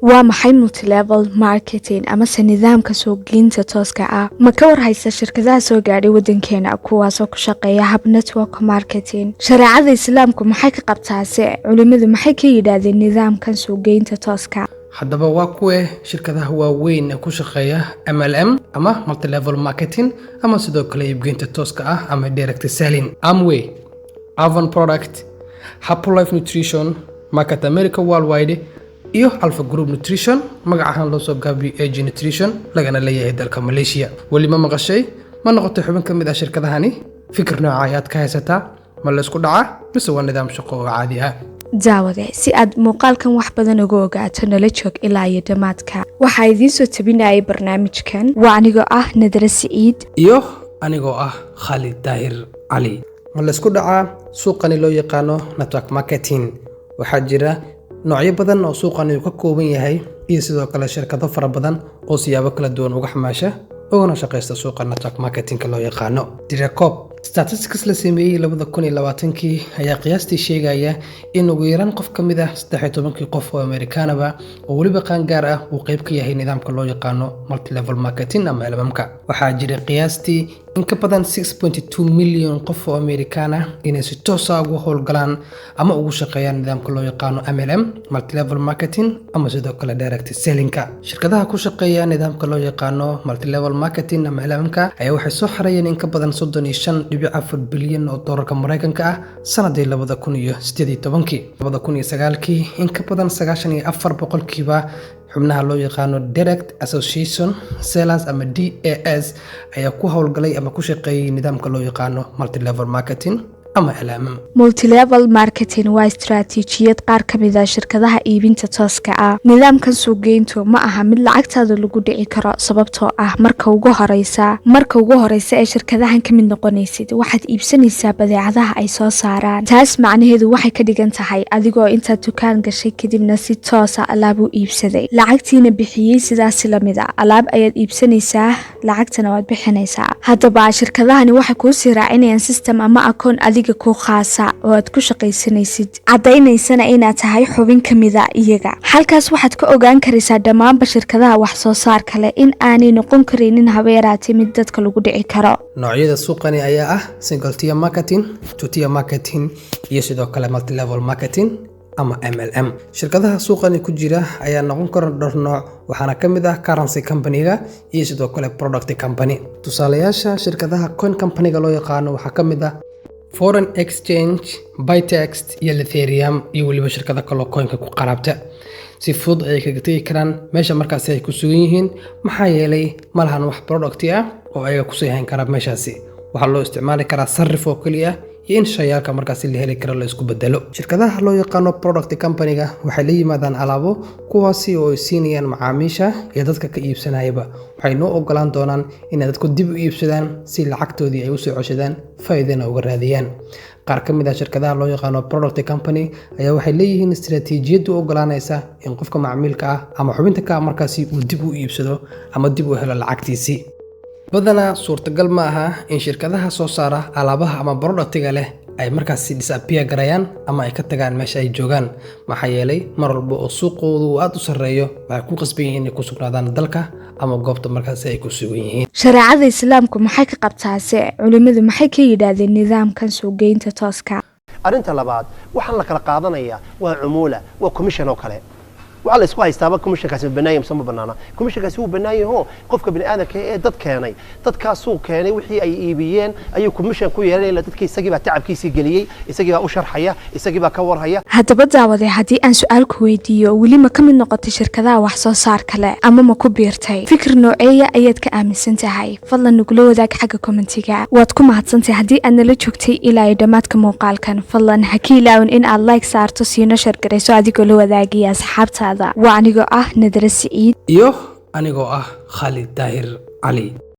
Waa maxay multilevel marketing amase nidaamka suuqgeynta tooska ah? Ma ka warhaysa shirkadaha soo gaadhay wadankeena, kuwaasoo ku shaqeeya hab network marketing? Shareecada Islaamku maxay ka qabtaase? Culimadu maxay ka yidhaahdeen nidaamkan suuqgeynta tooska? Haddaba, waa kuwe shirkadaha waaweyn ee ku shaqeeya MLM ama multilevel marketing, ama sidoo kale iibgeynta tooska ah ama direct selling? Amway, Avon Product, Herbalife Nutrition, Market America Worldwide iyo Alpha Group Nutrition, magac ahaan loo soo gaabiyo AG Nutrition, lagana leeyahay dalka Malaysia. Weli ma maqashay? Ma noqotay xubin ka mid ah shirkadahani? Fikir nooca ayaad ka haysataa? Ma laysku dhacaa mise waa nidaam shaqo oo caadi ah? Daawade, si aad muuqaalkan wax badan uga ogaato, nala joog ilaa iyo dhammaadka. Waxaa idiin soo tabinayay barnaamijkan waa anigoo ah Nadare Siciid iyo anigoo ah Khaalid Daahir Cali. Ma laysku dhacaa suuqani loo yaqaano network marketing? Waxaa jira noocyo badan oo suuqani uu ka kooban yahay iyo sidoo kale shirkado fara badan oo siyaabo kala duwan uga xamaasha ugana shaqaysta suuqa network marketingka loo yaqaano. Tirakoob statistics la sameeyey 2020-kii ayaa qiyaastii sheegaya in ugu yaraan qof ka mid ah 13-kii qof oo Amerikaanaba oo weliba qaangaar ah uu qayb ka yahay nidaamka loo yaqaano multilevel marketing ama MLM-ka. Waxaa jira qiyaastii in ka badan 6.2 milyan qof oo Amerikaan ah inay si toosa ugu howlgalaan ama ugu shaqeeyaan nidaamka loo yaqaano MLM, multilevel marketing ama sidoo kale direct sellingka. Shirkadaha ku shaqeeya nidaamka loo yaqaano multilevel marketing ama MLM-ka ayaa waxay soo xareeyeen in ka badan 35.4 bilyan oo doolarka Maraykanka ah sanadii 2018-kii. 2009-kii, in ka badan 94% xubnaha loo yaqaano Direct Association Sellers ama DAS ayaa ku howlgalay ama ku shaqeeyay nidaamka loo yaqaano multilevel marketing ama MLM. Multilevel marketing waa istaraatiijiyad qaar ka mid ah shirkadaha iibinta tooska ah. Nidaamkan suuqgeyntu ma aha mid lacagtaada lagu dhici karo, sababtoo ah marka ugu horeysa ee shirkadahan ka mid noqonaysid, waxaad iibsanaysaa badeecadaha ay soo saaraan. Taas macnaheedu waxay ka dhigan tahay adigoo intaad dukaan gashay, kadibna si toosa alaab u iibsaday, lacagtiina bixiyey. Sidaasi lamid ah, alaab ayaad iibsanaysaa, lacagtana waad bixinaysaa. Haddaba, shirkadahani waxay kuusii raacinayaan system ama akoon adiga ku khaasa oo aad ku shaqaysanaysid, caddaynaysana inaad tahay xubin ka mida iyaga. Halkaas waxaad ka ogaan karaysaa dhammaanba shirkadaha wax soo saar kale in aanay noqon karaynin habeeraati mid dadka lagu dhici karo. Noocyada suuqani ayaa ah single tier marketing, two tier marketing iyo sidoo kale multilevel marketing ama MLM. Shirkadaha suuqani ku jira ayaa noqon kara dhowr nooc, waxaana ka mid ah currency company-ga iyo sidoo kale product company. Tusaalayaasha shirkadaha coin company-ga loo yaqaano waxaa ka mid ah Foreign Exchange, Bitex iyo Ethereum iyo weliba shirkado kaloo coinka ku qaraabta. Si fudud ayay kaga tegi karaan meesha markaasi ay ku sugan yihiin, maxaa yeelay ma lahan wax product ah oo ayaga kusii hayn kara meeshaasi. Waxaa loo isticmaali karaa sarif oo keliya iyo in shayaalka markaasi la heli karo la isku bedelo. Shirkadaha loo yaqaano product company-ga waxay la yimaadaan alaabo, kuwaasi oo ay siinayaan macaamiisha iyo dadka ka iibsanayaba. Waxay noo ogolaan doonaan inay dadku dib u iibsadaan si lacagtoodii ay usoo coshadaan, faa'iidana uga raadiyaan. Qaar ka mid ah shirkadaha loo yaqaano product company ayaa waxay leeyihiin istaraatiijiyad u ogolaanaysa in qofka macmiilka ah ama xubinta ka ah markaasi uu dib u iibsado ama dib u helo lacagtiisii. Badanaa suurtagal ma aha in shirkadaha soo saara alaabaha ama productiga leh ay markaasi disappear garayaan ama ay ka tagaan meesha ay joogaan, maxaa yeelay mar walba oo suuqoodu uu aad u sarreeyo, waxay ku qasban yihiin inay ku sugnaadaan dalka ama goobta markaasi ay ku sugan yihiin. Shareecada Islaamku maxay ka qabtaase? Culimadu maxay ka yidhaahdeen nidaamkan suuqgeynta tooska? Arrinta labaad, waxaan la kala qaadanayaa waa cumuula, waa commission oo kale. Waxaa la isku haystaaba commissionkaasi ma bannaan yahay mise ma bannaana. Commissionkaasi wuu bannaan yaho. Qofka bini aadamka ee dad keenay, dadkaasuu keenay, wixii ay iibiyeen ayuu commission ku yeelanaya. Dadkii isagii baa tacabkiisii geliyey, isagii baa u sharxaya, isagii baa ka warhaya. Haddaba daawade, haddii aan su-aal ku weydiiyo, weli ma ka mid noqotay shirkadaha wax soo saar kale ama ma ku biirtay? Fikir nooceeya ayaad ka aaminsan tahay? Fadlan nagula wadaag xagga commentiga. Waad ku mahadsantahay haddii aad nala joogtay ilaa iyo dhammaadka muuqaalkan. Fadlan ha ka ilaawin in aad like saarto, siino share garayso adigoo la wadaagaya asxaabtaada. Waa anigoo ah Nadare Siciid iyo anigoo ah Khaalid Daahir Cali.